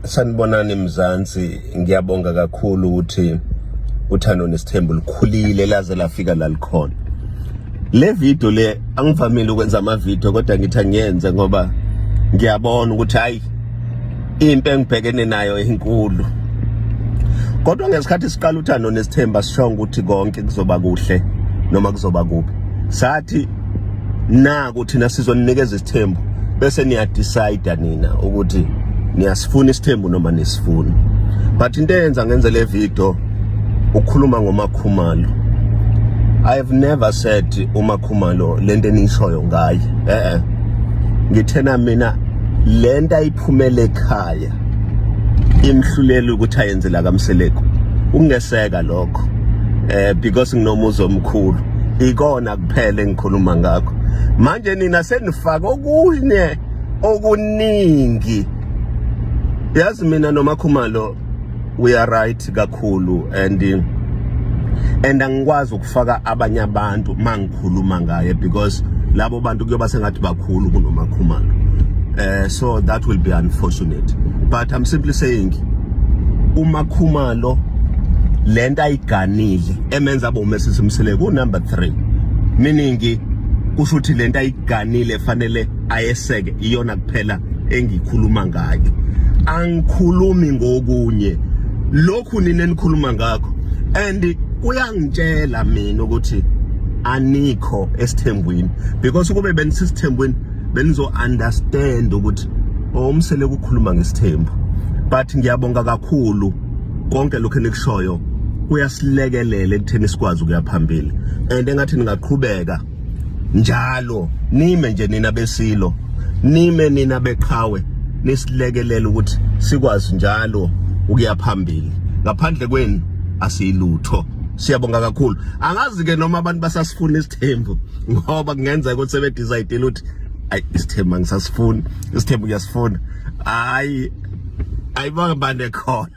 Sanibonani Mzansi, ngiyabonga kakhulu ukuthi uthando nesithembu likhulile laze lafika la likhona. Le video le, angivamile ukwenza ama video, kodwa ngithi angiyenze ngoba ngiyabona ukuthi hayi, impi engibhekene nayo inkulu. Kodwa ngesikhathi siqala uthando nesithembu, asishongo ukuthi konke kuzoba kuhle noma kuzoba kubi. Sathi naku thina sizonikeza isithembu, bese niya-decide nina ukuthi niyasifuna isithembu noma nisifuna. But into eyenza ngenze le video ukukhuluma ngoMakhumalo. I have never said uMakhumalo lento enishoyo ngaye. Ngithena mina lento ayiphumele ekhaya imhlulela ukuthi ayenze la kaMseleku, ukungeseka lokho because nginomuzi omkhulu, ikona kuphela engikhuluma ngakho. Manje nina senifaka okunye okuningi. Yazi, mina noMakhumalo we are right kakhulu and angikwazi ukufaka abanye abantu mangikhuluma ngaye because labo bantu kuyoba sengathi bakhulu kunoMakhumalo, so that will be unfortunate. But I'm simply saying uMakhumalo lento ayiganile emenza abe uMrs Mseleku number 3, meaning kusho ukuthi lento ayiganile fanele ayeseke, iyona kuphela engikhuluma ngayo. Angikhulumi ngokunye lokhu nina enikhuluma ngakho, and kuyangitshela mina ukuthi anikho esithembweni, because kube benisisithembweni benizo understand ukuthi uMseleku ukukhuluma ngesithembu. But ngiyabonga kakhulu, konke lokho enikushoyo kuyasilekelela ekutheni sikwazi ukuya phambili, and engathi ningaqhubeka njalo, nime nje nina besilo, nime nina beqhawe, nisilekelele ukuthi sikwazi njalo ukuya phambili. Ngaphandle kwenu asiyilutho. Siyabonga kakhulu. Angazi ke noma abantu basasifuna isithembu, ngoba kungenzeka ukuthi sebedecide ukuthi ayi, isithembu angisasifuni, isithembu ngiyasifuna. Hayi, ayibonge bande khona.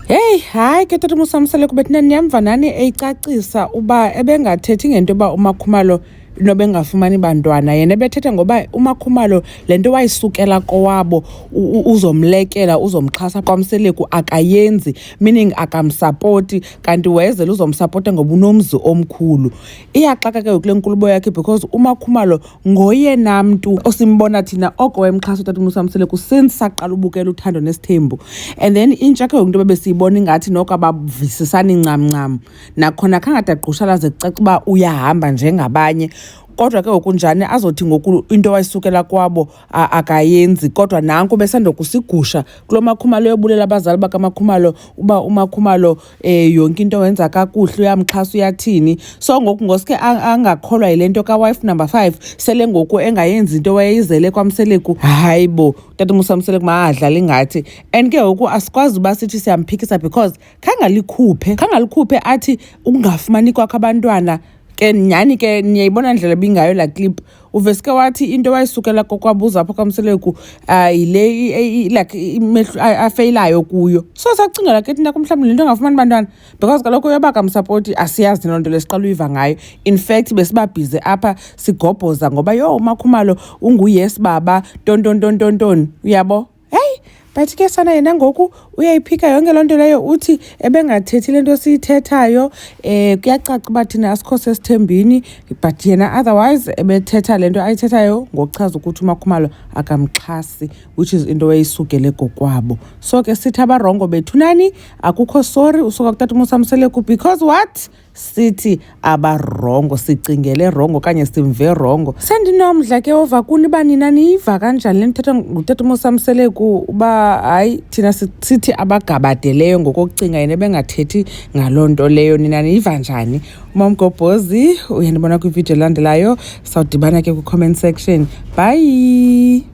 Hey, hayi ke tata Musa Mseleku, bethina niyamva nani eyicacisa uba ebengathethi ngento yoba uMakhumalo noba engafumani bantwana. Yena ebethetha ngoba uMakhumalo le nto wayisukela kowabo uzomlekela, uzomxhasa kwaMseleku, akayenzi, meaning akamsapoti, kanti wayezela uzomsapota ngoba unomzi omkhulu. Iyaxaka ke kule nkulumo yakhe because uMakhumalo ngoyena mntu osimbona thina oko wemxhasa utata uMusa Mseleku since saqala ubukela uthando nesithembu. And then intsha ke ngoku, into bebesiyibona ingathi noko abavisisani ncam ncam, nakhona khange ade agqushalaze kucaca uba uyahamba njengabanye. Kodwa ke ngoku njani azothi ngoku into wayisukela kwabo akayenzi? Kodwa nanku besandokusigusha kulo Makhumalo, uyobulela abazali bakaMakhumalo uba uMakhumalo yonke into wenza kakuhle, uyamxhasa, uyathini. So ngoku ngosuke angakholwa yile nto kawife number 5, sele ngoku engayenzi into wayeyizele kwaMseleku. Hayi bo, tata uMusa Mseleku makadlala ingathi. And ke ngoku asikwazi uba sithi siyamphikisa because khange alikhuphe athi ukungafumani kwakho abantwana ke nyhani ke. Niyayibona ndlela ibingayo laa clip, uveske wathi into wayisukela kokwabuza apha kwaMseleku yile like afeyilayo kuyo. So sacingela ke thina mhlawumbi le nto angafumani bantwana because kaloku uyoba kamsapoti, asiyazi loo nto le, siqala uyiva ngayo. In fact besibabhizi apha sigobhoza ngoba yho, uMakhumalo unguyes baba ntontontontontoni, uyabo. Heyi, but ke sana yena ngoku uyayiphika yonke loo nto leyo, uthi ebengathethi le nto siyithethayo. Kuyacaca uba thina asikho sesithembini, but yena otherwise ebethetha le nto ayithethayo ngokuchaza ukuthi uMakhumalo akamxhasi, which is into eyisukele kokwabo. So ke sithi aba-wrong bethunani, akukho sorry usuka kutata uMusa Mseleku because what sithi aba-wrong, sicingele wrong okanye simve wrong. Sendinomdla ke ova kuni uba nina niyiva kanjani le nto ngutata uMusa Mseleku, uba hayi, thina sithi abagabadeleyo ngokokucinga, yena ebengathethi ngaloo nto leyo. Nina niyiva njani? Umamgobhozi uyandibona kwividiyo elandelayo. Sawudibana ke kwi-comment section. Bye.